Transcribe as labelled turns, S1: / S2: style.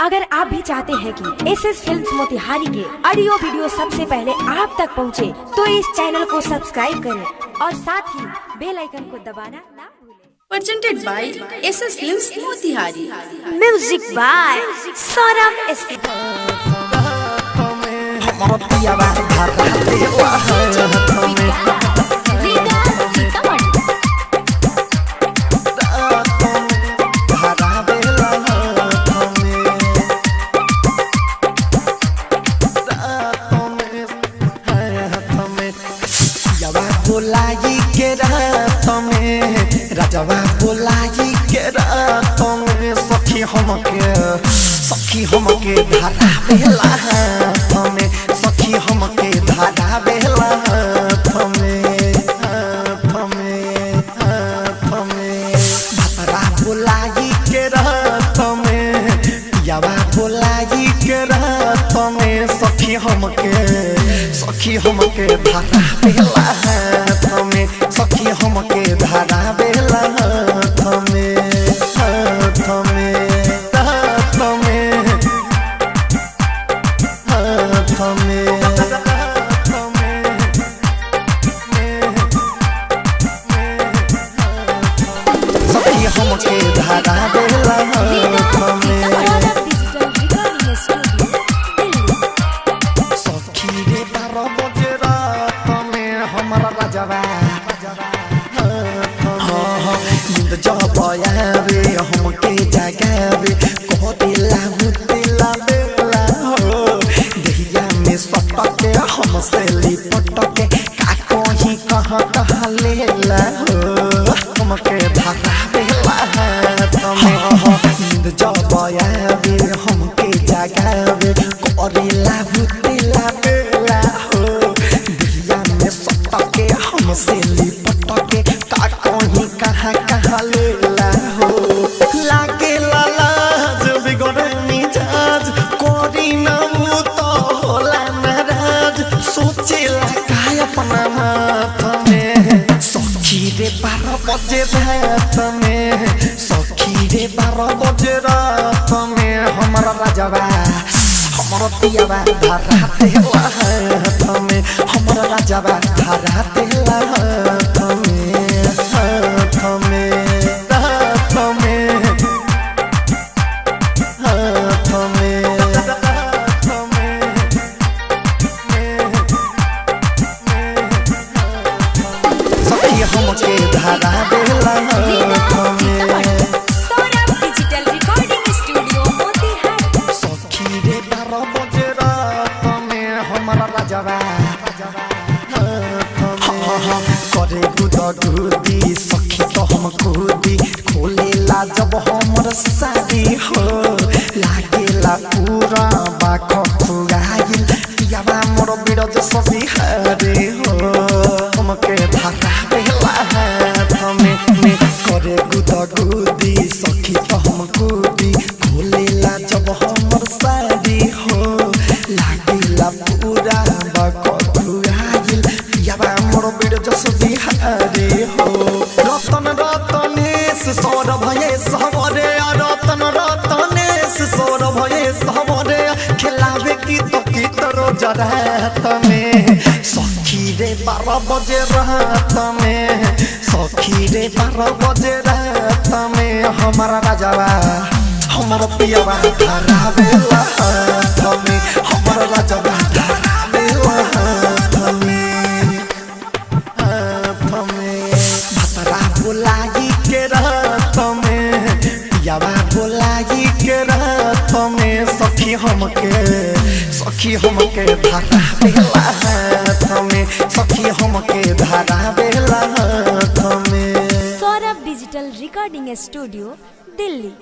S1: अगर आप भी चाहते हैं कि एस एस फिल्म मोतिहारी के ऑडियो वीडियो सबसे पहले आप तक पहुंचे, तो इस चैनल को सब्सक्राइब करें और साथ ही बेल आइकन को दबाना ना भूलें।
S2: Presented by SS Films Motihari.
S1: Music by Saurabh S.
S3: हमर पियावा धरा देवा हाथ में धरा देला हाथ में रात में हाथ में पियावा बोलाई के रात में राजवा बोलाई के रात में सखी हमके सखी हमके धरा देला हाथ में सखी हमके धरा देला हाथ में हाथ में हाथ में भतरा बोलाई के रात में पियावा बोलाई के रात में सखी हमके धरा बेला हाथ में सखी हमके धरा बेला हाथ में हाथ में हाथ में हाथ में हाथ में सखी हमके धरा बेला हाथ में
S1: Saurabh digital recording studio Delhi.
S3: सखी रे 12 बजे रात में हमारा राजवा हाँ हाँ नींद जब आवे हमके जगावे कह दिला हुतेला बेला हो दहिया में सटके हमसे लिपटके का कहीं कहाँ कहाँ लेला हो हमके धरा बेला हाथ में हाँ नींद जब आवे हमके जगावे करेला भूतेला बेला हो दहिया में सटके हमसे लिपटके का कहीं कहाँ कहाँ लेला हो लागे लाज बिगड़े मिजाज करी ना उ तो होला नाराज सोचेला का अपना माथ में सखी रे 12 बजे रात में सखी रे 12 बजे रात में हमारा राजवा हमर पियावा धरा देला हाथ में हमर राजवा धरा देला हाथ में हाथ में हाथ में हाथ में हाथ में सखी हमके धरा देला हाथ में
S1: Saurabh digital recording studio Motihari.
S3: सखी रे 12 बजे रात में हमारा राजवा हाँ करे गुद गुदी सखी तो हम खुदी खोलेला जब हमर शादी हो लागेला पूरा बाख खुगाइल पियावा मोर बिरज सबिहारे हो हमके धरा बेला हाथ में में करे गुद गुदी सखी तो हम खुदी खोलेला जब हमर शादी हो लागेला पूरा बाख खुगाइल पियावा मोर बिरज सबिहारे हो रतन रतनेश सौरभ ये सवरे रतन रतनेश सौरभ ये सवरे खेलावे की तो की तो रोज रात में सखी रे 12 बजे रात में सखी रे 12 बजे रात में हमारा राजवा हमारा पियावा धरा बेला हाथ में हमारा राजवा धरा बेला हाथ में हाथ में भतरा बोलाई के रात में पियावा बोलाई के रात में सखी हमके धरा बेला हाथ में सखी हमके धरा बेला हाथ में।
S1: Saurabh digital recording studio Delhi.